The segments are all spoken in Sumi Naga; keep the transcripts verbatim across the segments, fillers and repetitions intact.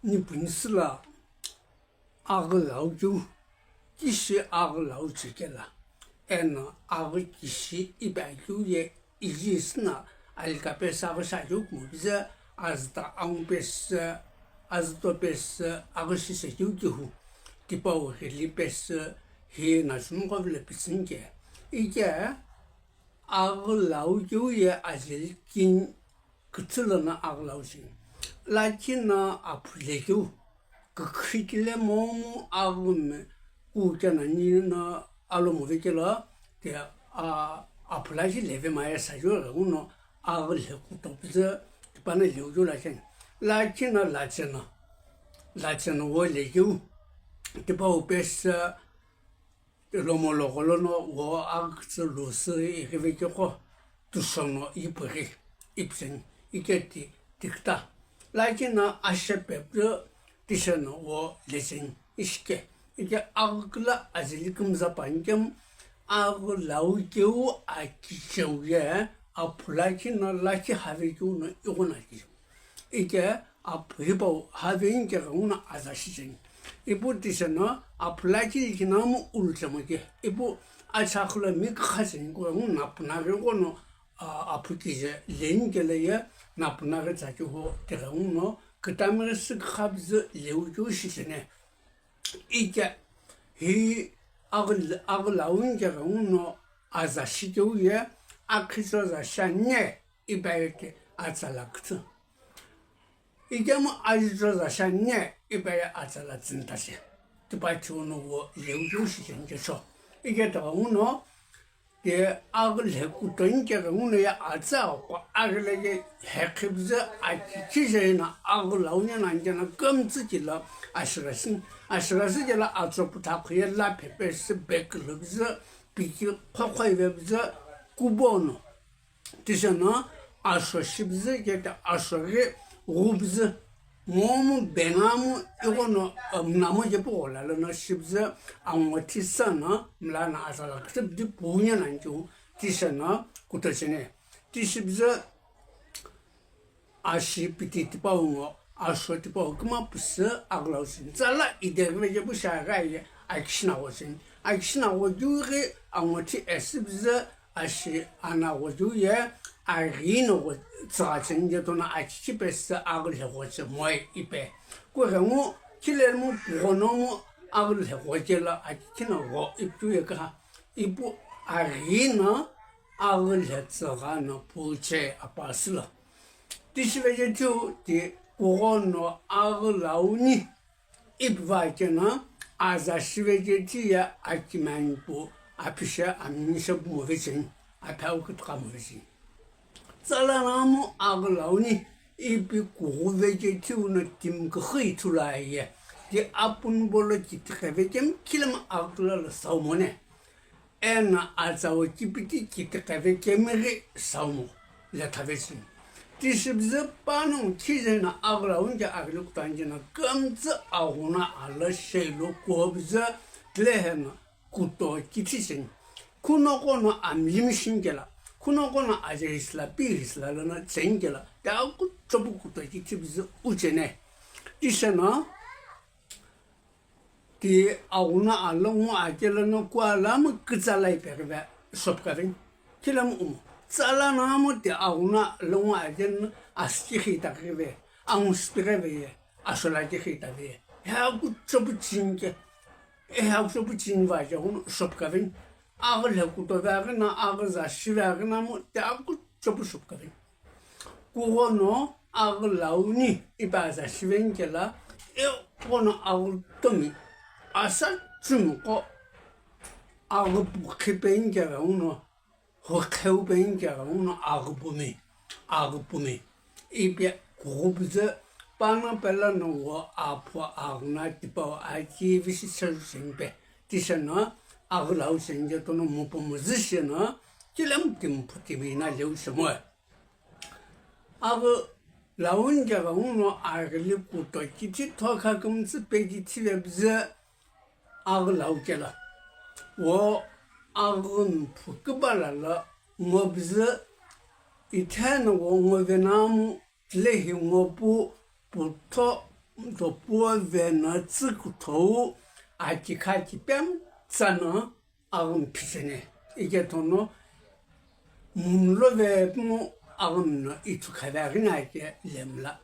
Niphuni süla aghü lau keu, kishi aghü lau chekela, eno aghü kishi ipi akeu ye iji süna alika pesü aghü shi akeu kumo bize, azüta angu pesü, azüto pesü aghü shi shi akeu kehu, tipau ghili pesü hi nachumu qo vile pisüni ke. Ike aghü lau keu ye ajeli kini küthü lono aghü lau shi. Lakhi no aphu lekeu, kükhü kile momu aghü me kukena nino alomu vekelo, te, a, aphu lakhi leve maye sajo ghenguno aghü lhe kuto püzü tipano leu keu lakhi. Lakhi no lache no, lache no wo lekeu, tipau pesü, Lomo logholo no wo aghütsü lusü ighivekeqo, tushono ipüghi, ipüzeni, iketi tikta. Lakhi no ashe pepü tisheno wo lecheni, ishike. Ike aghüküla ajeli kümza panikemu, aghü lau keu akicheu ye, aphu lakhi no lakhi havekeu no ighono akicheu. Ike aphu hipau haveni ke ghenguno aza shicheni. Ipu tisheno aphu lakhi likhi no mu ulutemo ke. Ipu acha khula mi kükha cheni ku ghenguno napuna ghenguno, a, aphu kije leni kele ye napuna ghe tsa kehu tighenguno kütami ghi sükha püzü leu keu shicheni. Ike hi aghü, aghü lau ni ke ghenguno aza shikeu ye akhicho za shani. Ipi aye ke atsala küthü. Ikemu ajicho za shani, ipi aye atsala tsünta shi. Tipau cheuno wo leu keu shicheni kecho. Ike tighenguno, ke aghü lhe kuto ni ke ghenguno ye atsa ko aghü lege hekhi püzü akichi jena aghü lau ni na ngena kümtsü kilo ashirasi. Ashirasi kelo atso puthakhu ye la phepe shi bekülü püzü, piki khokhoi ve püzü, kubono. Tisheno asho shipüzü kete asho ghi ghupüzü momu benamu ighono, eh, mnamo kepu ghola lono shipüzü angothi sano mlana asala küthüpüdi punya nankiu tisheno kutocheni. Tishipüzü ashi piti tipau ngo asho tipau kümapüsü aghü lau cheni. Tsala ideghi vekepu shi aghi aye akishina gho cheni. Akishina gho keu ghi angothi esüpüzü ashi ana gho keu ye aghi no gho tsügha cheni ketono akichi pesü aghü lhe gho che moe ipe. Kughengu khilemu pughono mu aghü lhe gho kelo akichi no gho ipu ye kha ipu aghi no aghü lhe tsügha no pu che apasü lo. Tishi veje thiu ti kughono aghü lau ni ipi va keno aza shi veje thi ye akimani pu apishe aminishe pu mo vecheni, aphi awu kütüka mo vecheni. Tsala namu aghü lau ni ipi kughu veje thiu no timi küxü ithulu aye. Ti apuni bolo kitiqe vekemi khilemu aghü kula lo sau mone. Eno atsa wo kipiti kitiqe vekemi ghi sau mo letha vecheni. Tishipüzü panongu khijeno aghü lau ni ke aghili kuto ani keno kümtsü aghüna alo shei lo kuhopüzü tileheno kuto kithi cheni. Khunoqo no amlimi shini kelo, khunoqo no aje hisila pi hisila lono cheni kelo, ti akucho pu kuto kithi püzü ucheni. Tisheno ti aghüna alo ngo akelo no kuala mu kütsala ipeghive shopkaveni. Khilemu umo. Tsala namu ti aghüna alo ngo akelo no asiki khitaghive, angu sipighive ye, ashola ki khitave ye. He akucho pu cheni ke. He akucho pu cheni va je ghono shopkaveni. Aghü lhe kuto ve aghi no, aghü za shi ve aghi no mu ti akucho pu shopkaveni. Kughono aghü lau ni ipi aza shiveni kelo, ighono aghü tomi, asa chumi qo aghü pu khipeni kelo uno, hu kheu peni kelo uno aghü pumi, aghü pumi. Ipi kughu püzü pano pelo no wo aphu aghüna tipau aki vishi cheru sheni pe. Tisheno aghü lau cheni ketono mupu muzü sheno, khilemu timi phu timi na leu shemoe. Aghü lau ni ke ghenguno aghili kuto kithi thokha kümtsü pe kithi vepüzü aghü lau kelo. Wo aghü mphu kübala lo ngo püzü itheno wo ngo venamu tilehi ngo pu putho topuo veno tsükuthou akikha kipemu tsano aghümi phicheni. Ikethono munlove pumu aghümi no ithu khaveghi nake lemla.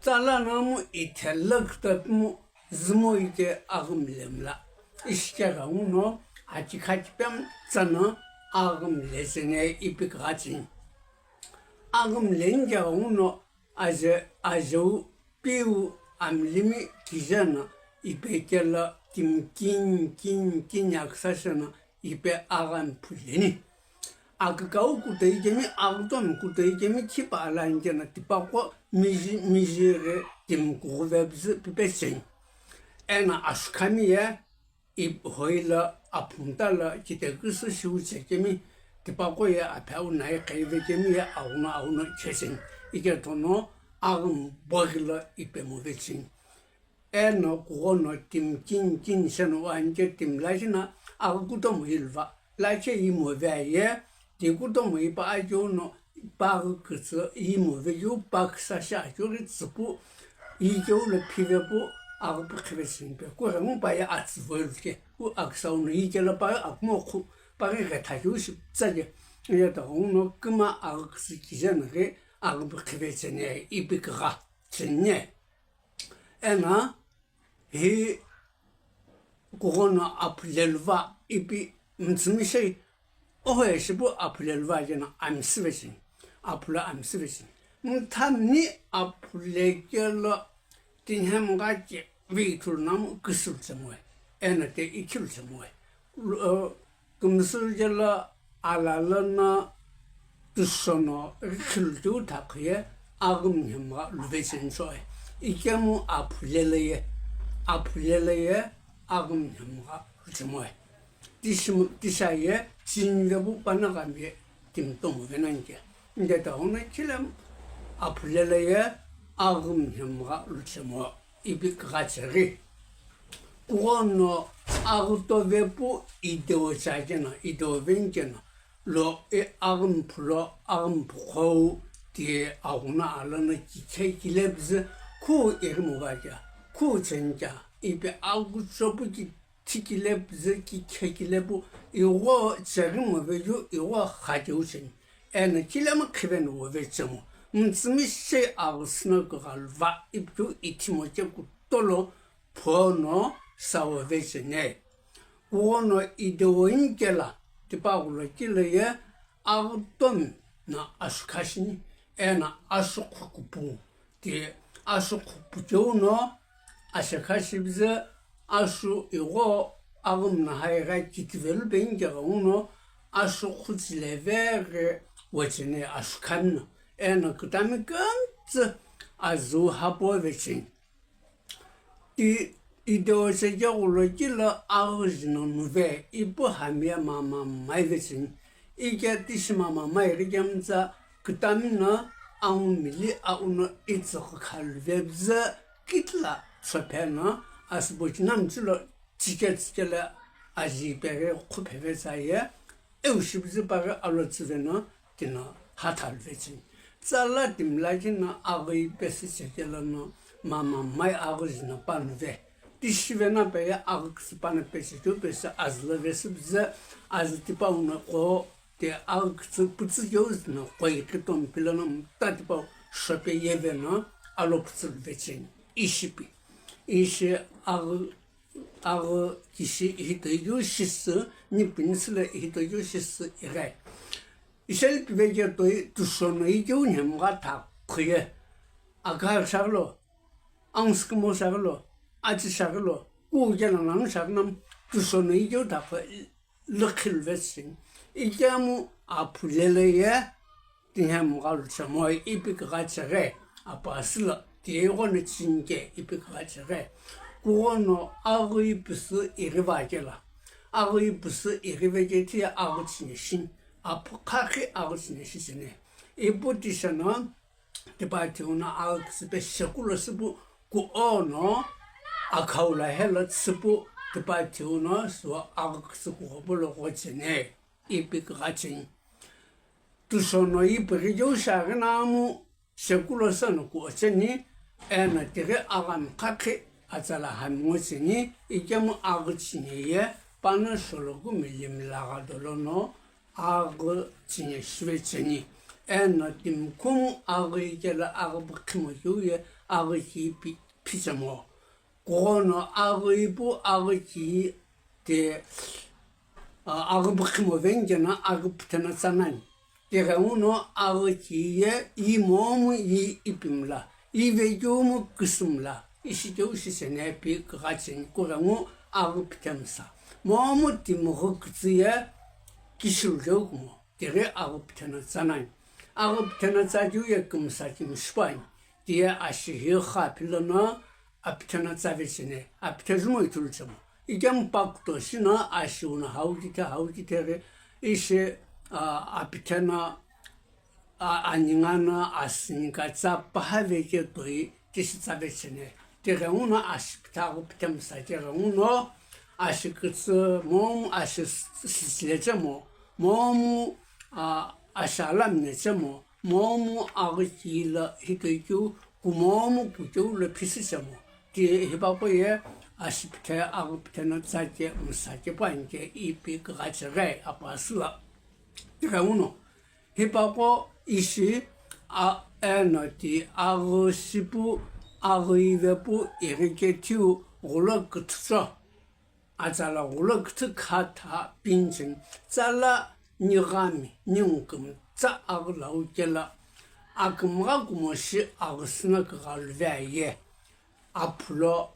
Tsala namu ithela kütapümu zümo ike aghümi lemla. Ishikegha nguno akikha kipemu tsano aghümi lecheni ipi kughatsini. Aghümi lenike nguno aje, ajeu piu amlimi kije no ipe kelo timi kini kini kini aküsa sheno ipe aghümi phuleni. Akükau kutoikemi, aghütomi kutoikemi khipa ala anikeno tipaqo miji, miji ghi timi kughuve püzü pipecheni. Eno asükhami ye ip-, hoilo aphumta lo kiteküsü shiu chekemi, tipaqo ye aphe au nai qheive kemi ye auno auno checheni. Ikethono aghümi boghilo ipe movecheni. Eno kughono timi kini kini sheno anike timi lakhi no aghi kutomo iluva. Lakhi imove ye, ti kutomo ipa akeu no pa aghi kütsü imove keu pa küsa shi akeu ghi tsüpu ikeu lo phive pu aghi pu khivecheni pe. Kughengu pa ye atsüvo ilu ke. Ku aküsa uno ikelo pa aghi akumo khu pa ghi ghetha keu shi tsake. Ye ta uno küma aghi kütsü kije no ghi aghi pu khivecheni ipi kugha cheni. Eno hi kughono aphu leluva ipi mütsümishei, oho ye shipu aphu leluva keno amsüvecheni, aphu lo amsüvecheni. Mthamni aphu lekelo tinhemgha ke vei ithulu namu küsü luchemoe, eno te ikhi luchemoe. Kümsü jelo ala lono tushono rikhilu keu thakhu ye aghümi nhemgha luvecheni shoe. Ikemu aphu lelo ye, aphu lelo ye aghümi nhemgha luchemoe. Tishi-, tisha ye chini vepu panagami ye timi tomo venanike. Nde ta uno khilemu aphu lelo ye aghümi nhemgha luchemoe. Ipi kughache ghi. Kughono aghi tove pu ideo chakeno, ideo venikeno, lo e aghümi phulo, aghümi phukhou, ti aghuno alono kikhe kile püzü khu irimo va kea, khu cheni kea, ipi aghucho pu ki thikile püzü kikhe kile pu igho cheghi move keu igho kha keu cheni. Eno kilemu khiveno vove chemu, mütsümishei aghüsü no kughaluva ipi keu ithimo che kutolo phono sa vove cheni. Kughono ideo nikelo tipaqo lo kilo ye aghütomi no asükha shini, eno asükhu kupu. Ti asükhu pucheu no ashekha shipüzü asü igho aghümi no haigha kitivelu penike ghenguno asükhu chileve ghi vecheni asükhami no. Eno kütami kümtsü azü hapo vecheni. Ti ideo chekeghulo kilo aghüji no nuve ipu hami ye mama mai vecheni. Ike tishi mama mai ghi kemtsa kütami no angumili auno itsüghü khalu vepüzü kitila chophe no asübo chinamchi lo chike chikelo aji peghi khuphe vetsa ye eu shipüzü paghi alotsüve no tino hathalu vecheni. Tsala timi lakhi no aghüi pesü chekelo no mama mai aghüji no panuve. Tishi vena pe ye aghü kütsü pano pesü keu pesü azü lo vesü püzü azü tipau no qo ti aghü kütsü pütsü keu zü no qoi kitomi pilono mta tipau shope yeve no alo pütsü lu vecheni. Ishipi. Ishi aghü, aghü kishi ihi toikeu shisü, nipi nisülo ihi toikeu shisü ighi. Isheli piveke toi tushono ikeu nhemgha thakhu ye. Akha shaghi lo, angsü kumo shaghi lo, achi shaghi lo, kukela nanu shaghi namu tushono ikeu thakhu lükhilu vecheni. Ikemu aphu lelo ye tinhemgha luchemoe ipi kughache ghi, apu asü lo ti ighono chinike ipi kughache ghi. Kughono aghüi püsü ighiva kelo. Aghüi püsü ighive ke ti ye aghü chine shini. Aphu khakhi aghü chine shicheni. Ipu tisheno tipau thiu no aghü kütsü pe sheku lo süpu kuo no akhau lo helo tsüpu tipau thiu no suo aghü kütsü kughopu lo ghocheni ipi kughache. Tushono ipighi keu shiaghi namu Shekulo seno kuocheni, eno tighi aghami khakhi atsala hami ngocheni, ikemu aghi chinye ye pano sholoku milimi lagha dolono aghi chinye shive cheni. Eno timi khumu aghi kelo aghi bukhimo keu ye aghi ki pi-, phichemo. Kughono aghi ipu aghi ki te, a, aghi bukhimo veni keno aghi pitheno tsanani. Tighenguno aghi ki ye i momu i ipi mla, i vekeumu küsü mla, ishi keu shi sene pi kugha cheni kughengu aghi pithe msa. Momu timi ghi kütsü ye kishilu keu kumo, tighi aghi pitheno tsanani. Aghi pitheno tsa keu ye kümsa kimi shipuani. Tiye ashi hi kha pilono apitheno tsave cheni, apithe jumo ithulu chemo. Ikemu pa kuto shino ashi uno hau kithe, hau kithe ghi ishi, a, apitheno, a, aningano, asinika tsa paha veke toi tishi tsave cheni. Tighenguno ashi pithe aghi pithe msa tighenguno ashi kütsü momu ashi s-, sisile chemo, momu, a, ashi alamine chemo, momu aghi ki lo hitoi keu kumomu kukeu lo phisü chemo. Ti hipaqo ye ashi pithe aghi pitheno tsa ke msa ke puani ke ipi kugha cheghi apasü lo. Tighenguno hipaqo ishi, a, eno ti aghi shipu, aghi ivepu ighi kethiu ghulo küthücho. Atsala ghulo küthü kha tha pincheni, tsala nighami, ningukümtsa aghi lau kelo, akümgha kumo shi aghi sino kugha luve aye, aphulo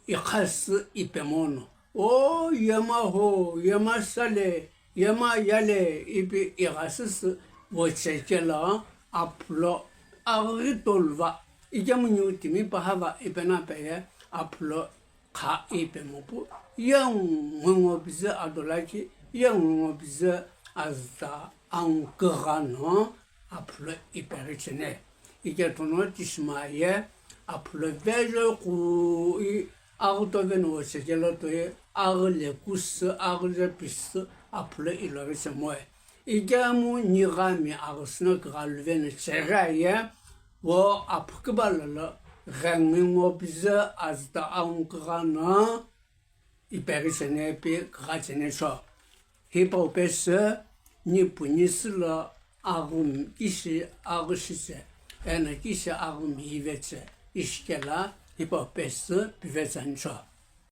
ikhasü ipemono, "O yema ho, yema sale, yema yale," ipi ighasüsü voche kelo, aphulo aghi tolu va, ikemu niu timi paha va ipe no ape ye aphulo kha ipe mopu, ye ngwingo pizü ado lakhi, ye ngwingo pizü azüta anküghano aphulo ipeghi cheni. Iketono tishima ye aphulo vejo kui aghi toveno voche kelo toi aghi lekusü, aghi je pisü aphulo iloghi chemoe. Ikemu nighami aghi sino kugha luveno cheghi aye, vo aphu kübalo lo ghengu ngo pizü azüta anküghano ipeghi cheni ipi kugha cheni cho. Hipau pesü nipu nisü lo aghumi kishi aghi shiche, eno kishi aghumi iveche, ishi kelo hipau pesü pivetsani cho.